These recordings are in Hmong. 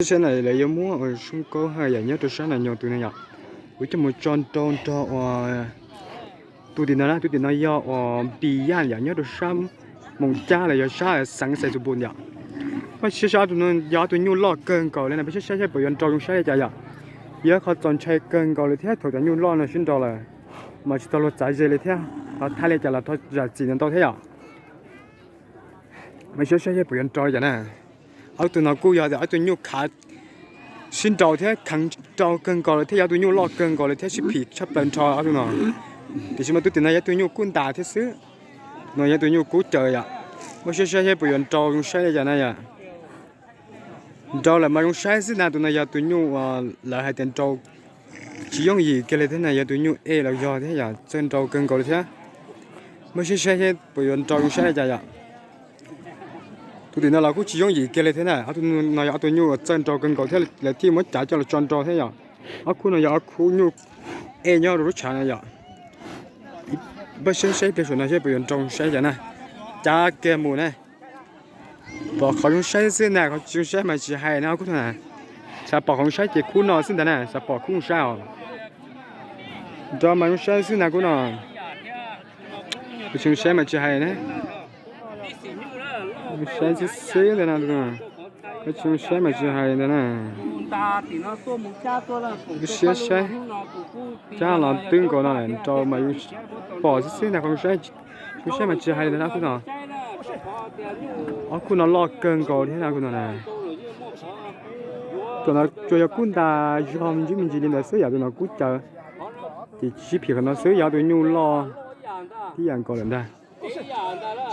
Sab na lawv yuav muab ua soob kaub hawj yam nyob rau sab no nyob tus no yom. Kuv coj mus tso nrau nrog ua tus tim no na, tus tim no yog ua npis yaj yam nyob rau sab Moos Cab los yog sab xeev Xais Xus Npus yom. Peb saib saib tus no yog ob tug nyuj loj kawg nkaus li na, peb saib saib seb puas yuav nrau zoo saib li cas yom. Yog qhov txaus ntshai kawg nkaus li thiab thaum cov nyuj loj no sib nrau lawm mas tsis tau luag txav ze li thiab, qhov thaj li cas los rau zam txim ntau thiab yom. Mas saib saib seb puas yuav nrau li cas na. Ob tug no kuj yog ob tug nyuj khav sib nrau thiab kheev nrau kawg nkaus li thiab yog ob tug nyuj loj kawg nkaus li thiab sib phim tshaj plaws nrho ob tug no. Tiam sis mas tus tim no yog tus nyuj kub ntas thiab xwb, no yog tus nyuj kub caws yom. Mas saib saib seb puas yuav nrau zoo saib li cas na yom. Nrau lawm mas zoo saib xwb na, tus no yog tus nyuj uas lawv hais tias nrau tsis yooj yim kiag li thiab na, yog tus nyuj ej los yog thiab yom, txawj nrau kawg nkaus li thiab. Mas saib saib seb puas yuav nrau zoo saib li cas yom. Tus tim no los kuj tsis yooj yim kiag li thiab na, ob tug no yog ob tug nyuj uas txawj nrau kawg nkaus thiab lawv thiaj muab cav coj los tso nrau thiab yom. Ob khub no yog ob khub nyuj ej nyob rau lub tshav no yom. Peb saib saib pliag saum no seb puas yuav nrau zoo saib li cas na. Cav kiag mus na. Pom qhov zoo saib xwb na, qhov tsis zoo saib mas tsis hais na ob khub no na. Xav pom qhov zoo saib ces khub no xwb ntag na, xav pom khub zoo saib os. Nrau mas zoo saib xwb na khub no. Qhov tsis zoo saib mas tsis hais na. Zoo saib xwb xwb ntag na, qhov tsis zoo saib mas tsis hais ntag na. Siab saib, cab los twb nkaus no lawm, nrau mas pom xwb xwb ntag, qhov zoo saib mas tsis hais li ntag na khub no. Ob khub no loj kawg nkaus thiab na khub no na. Tus no tsuas yog kub ntas zog me ntsis me ntsis li ntawd xwb yom, tus no kub caws ces sib phim qhov no xwb, yog tus nyuj loj tib yam nkaus lawm ntag.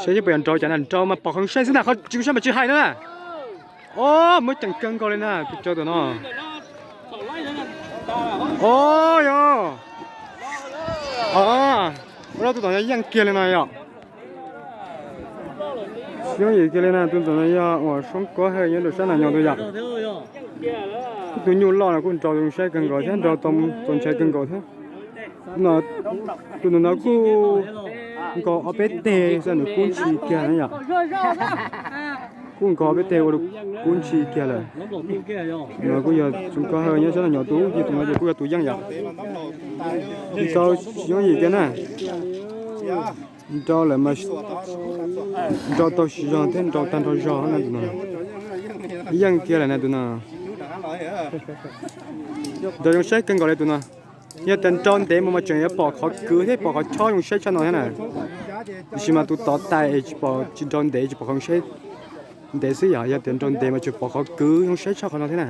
Saib seb puas yuav nrau cas na, nrau mas pom qhov zoo saib xwb na, qhov tsis zoo saib mas tsis hais na. Os, muaj ceem kawg nkaus li na tus caws tus no. Os yog, os, ua loj tus tom no yeej kiag li no yom. Yooj yim kiag li na, tus tom no yog uas soob kaub hawj nyob rau sab no nyob tus yom. Tus nyuj loj no kuj nrau zoo saib kawg nkaus thiab, nrau txaus ntshai kawg nkaus thiab. Tus no kuj nkaus ob peb teg xwb nws kub ntshis kiag na yom. Kuj nkaus ob peb teg ua kub ntshis kiag lawm. No kuj yog soob kaub hawj nyob sab no nyob tus, ces tus no ces kuj yog tus yeej yom. Nrau tsis yooj yim kiag na. Nrau lawm mas nrau tau siv zog thiab nrau tag nrho zog na tus no. Yeej kiag lawm na tus no. Nrau zoo saib kawg nkaus li tus no. Yog tias nrau ntev mus mas tseem yuav pom qhov kwv thiab pom qhov chob zoo saib tshaj no thiab na. Tiam sis mas tus tod tais es tsis pom, tsis nrau ntev tsis pom qhov zoo saib ntev xwb yom, yog tias nrau ntev mas tseem pom qhov kwv zoo saib tshaj qhov no thiab na.